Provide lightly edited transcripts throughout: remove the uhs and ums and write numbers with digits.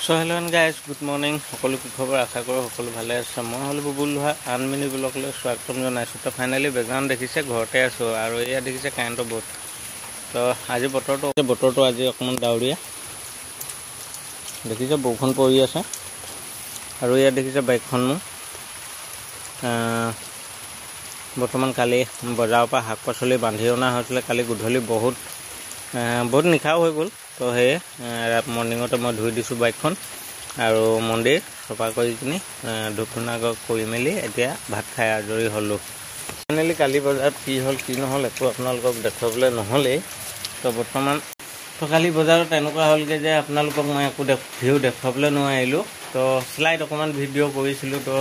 So hello guys, good morning. সকলো কি খবৰ, আশা কৰোঁ সকলো ভালে আছে। মই হ'লো বুবুল লোহা, আন মিনি ব্লগলৈ স্বাগতম জনাইছোঁ। তো ফাইনেলি বেকগ্ৰাউণ্ড দেখিছে, ঘৰতে আছোঁ আৰু এয়া দেখিছে কাৰেণ্টৰ বোৰ্ড। তো আজি বতৰটো আজি অকণমান ডাৱৰীয়া, দেখিছে বৰষুণ পৰি আছে। আৰু এয়া দেখিছে বাইকখন মোৰ। বৰ্তমান কালি বজাৰৰ পৰা শাক পাচলি বান্ধি অনা হৈছিলে। কালি গধূলি বহুত বহুত নিশাও হৈ গ'ল। তো সেয়ে মৰ্ণিঙতে মই ধুই দিছোঁ বাইকখন আৰু মন্দিৰ চফা কৰি কিনি ধূপ ধূনা কৰি মেলি এতিয়া ভাত খাই আজৰি হ'লোঁ। ফাইনেলি কালি বজাৰত কি হ'ল কি নহ'ল একো আপোনালোকক দেখুৱাবলৈ নহ'লেই। তো বৰ্তমান তো কালি বজাৰত এনেকুৱা হ'লগৈ যে আপোনালোকক মই একো ভিউ দেখুৱাবলৈ নোৱাৰিলোঁ। তো শ্লাইড অকণমান ভিডিঅ' কৰিছিলোঁ। তো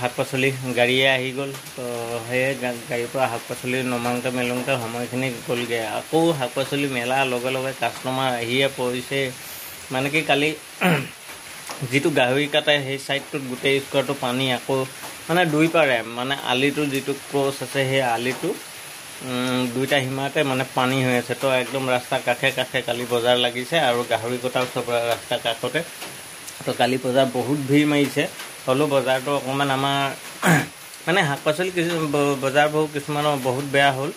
শাক পাচলি গাড়ীয়ে আহি গ'ল। তো সেয়ে গাড়ীৰ পৰা শাক পাচলি নমাওঁতে মেলোঁতে সময়খিনি গ'লগৈ। আকৌ শাক পাচলি মেলাৰ লগে লগে কাষ্টমাৰ আহিয়ে পৰিছে। মানে কি কালি যিটো গাহৰি কাটে সেই ছাইডটোত গোটেই স্কোৱাৰটো পানী, আকৌ মানে দুই পাৰে মানে আলিটো যিটো ক্ৰছ আছে সেই আলিটো দুইটা সীমাতে মানে পানী হৈ আছে। তো একদম ৰাস্তাৰ কাষে কাষে কালি বজাৰ লাগিছে আৰু গাহৰি কটাও চব ৰাস্তাৰ কাষতে। তো কালি বজাৰ বহুত ভিৰ মাৰিছে। হ'লেও বজাৰটো অকণমান আমাৰ মানে শাক পাচলি কিছু বজাৰবোৰ কিছুমানৰ বহুত বেয়া হ'ল,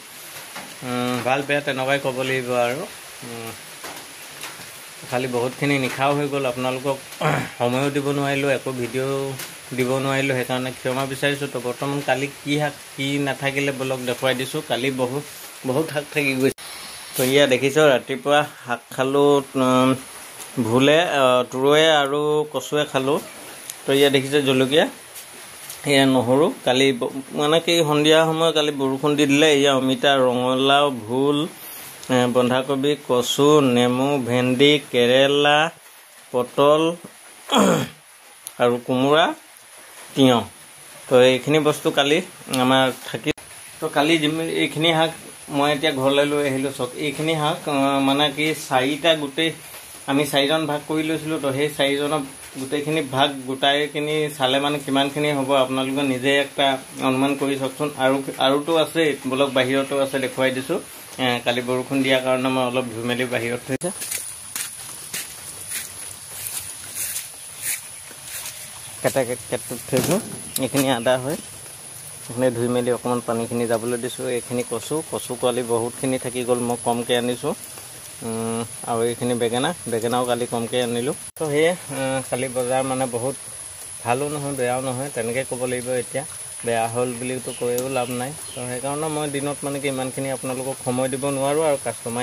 ভাল বেয়া তেনেকুৱাই ক'ব লাগিব আৰু। খালি বহুতখিনি নিশাও হৈ গ'ল, আপোনালোকক সময়ো দিব নোৱাৰিলোঁ, একো ভিডিঅ' দিব নোৱাৰিলোঁ, সেইকাৰণে ক্ষমা বিচাৰিছোঁ। তো বৰ্তমান কালি কি শাক কি নাথাকিলে ব্লগ দেখুৱাই দিছোঁ। কালি বহুত বহুত শাক থাকি গৈছে। তো এয়া দেখিছোঁ ৰাতিপুৱা শাক খালোঁ, ভোলে তুৰৈয়ে আৰু কচুৱে খালোঁ। তো এয়া দেখিছে জলকীয়া, এয়া নহৰু। কালি মানে কি সন্ধিয়া সময় কালি বৰষুণ দি দিলে। এয়া অমিতা, ৰঙালাও, ভোল, বন্ধাকবি, কচু, নেমু, ভেন্দি, কেৰেলা, পটল আৰু কোমোৰা, তিয়ঁহ। তো এইখিনি বস্তু কালি আমাৰ থাকি। তো কালি এইখিনি শাক মই এতিয়া ঘৰলৈ লৈ আহিলোঁ। চাওক এইখিনি শাক মানে কি চাৰিটা গোটেই আমি চাৰিজন ভাগ কৰি লৈছিলোঁ। তো সেই চাৰিজনৰ গোটেইখিনি ভাগ গোটাই কিনি চালে মানে কিমানখিনি হ'ব আপোনালোকে নিজে একটা অনুমান কৰি চাওকচোন। আৰুতো আছে, বোলক বাহিৰতো আছে, দেখুৱাই দিছোঁ। কালি বৰষুণ দিয়াৰ কাৰণে মই অলপ ধুই মেলি বাহিৰত থৈছে। কেটা কেটটোত থৈছোঁ। এইখিনি আদা হয়, এইখিনি ধুই মেলি অকণমান পানীখিনি যাবলৈ দিছোঁ। এইখিনি কচু, কচু কালি বহুতখিনি থাকি গ'ল, মই কমকৈ আনিছোঁ। আৰু এইখিনি বেঙেনা, বেঙেনাও কালি কমকৈ আনিলোঁ। তো সেয়ে কালি বজাৰ মানে বহুত ভালো নহয় বেয়াও নহয় তেনেকৈ ক'ব লাগিব। এতিয়া বেয়া হ'ল বুলিতো কৈও লাভ নাই। তো সেইকাৰণে মই দিনত মানে কি ইমানখিনি আপোনালোকক সময় দিব নোৱাৰোঁ আৰু কাষ্টমাৰ